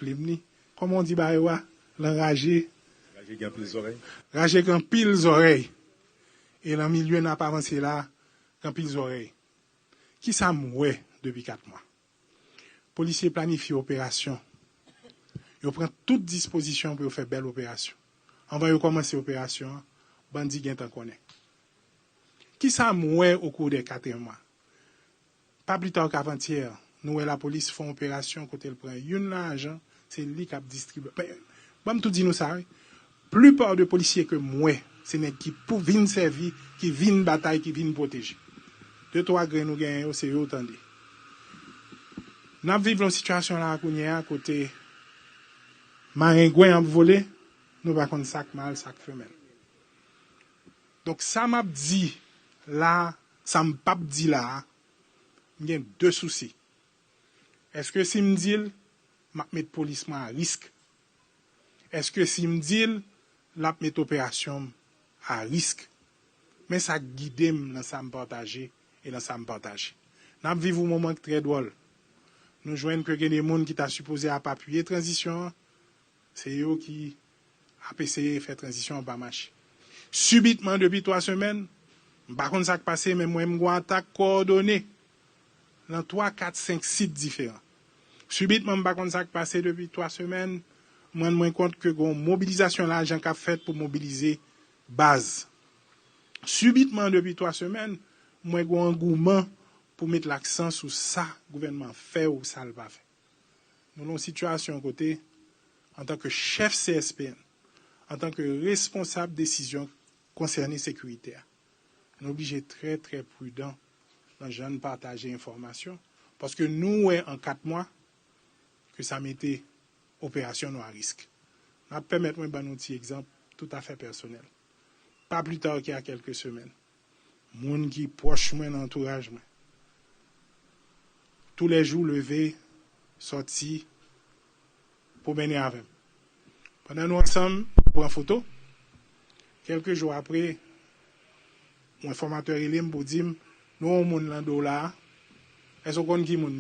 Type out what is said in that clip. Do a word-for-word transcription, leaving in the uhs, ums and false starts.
plim li. Kòman w di ba yo a? L anraje. Raje gen anpil zòrèy. Raje gen anpil zòrèy. E nan milye n ap avanse la, gen anpil zòrèy. Kisa m wè depi kat mwa? Polisye planifye operasyon. Yo pran tout dispozisyon pou yo fè bèl operasyon. Anvan yo kòmanse operasyon an, bandi gentan konnen. Kisa m wè au cours des quatre mwa? Pa pli ta k avantyè, nou wè lapolis fè yon operasyon kote l pran youn nan ajan, se li k ap distribye. Men, ban m tou di nou sa, wi. Plipa de polisye ke m wè, se nèg ki pou vin sèvi, ki vin batay, ki vin pwoteje. De twa grenn ou genyen yo, se yo w tande. N ap viv yon sitiyasyon la kounye a kote marengwen ap vole, nou pa konn sa k mal, sa k femèl. Donk, sa m ap di la, sa m p ap di la a, m gen de sousi. Èske si m di l, m ap met polis mwen a risk? Èske si m di l, l ap met operasyon m a risk? Men sa k gide m nan sa m pataje e nan sa m pataje. N ap viv yon moman ki trè dwòl. Nou jwenn ke gen de moun ki ta sipoze ap apiye tranzisyon an, se yo ki ap eseye fè tranzisyon an pa mache. Sibitman, depi twa semèn, m pa konn sa k pase, men mwen, m gen yon atak kowòdone nan twa, kat, senk sit diferan. Sibitman, m pa konn sa k pase depi twa semèn, m rann mwen kont ke gen yon mobilizasyon lajan k ap fèt pou mobilize baz. Sibitman, depi twa semèn, m wè gen yon angouman pou met laksan sou sa gouvènman an fè ou sa l pa fè. Nou nan yon sitiyasyon kote, antanke chèf C S P N, antanke responsab desizyon konsène sekirite a, nou oblije trè, trè pridan nan jan n pataje enfòmasyon, paske nou wè an kat mwa ke sa mete operasyon nou a risk. N ap pèmèt mwen ban nou ti egzanp toutafè pèsonèl. Pa pli ta ke a kèlke semèn, moun ki pwòch mwen nan antouraj mwen, toulèjou leve, sòti, pwomennen avè m. Pandan nou ansanm, nou pran foto. Kèlke jou apre, yon enfòmatè rele m pou di m, nou wè yon moun nan do w la a, èske w konn ki moun li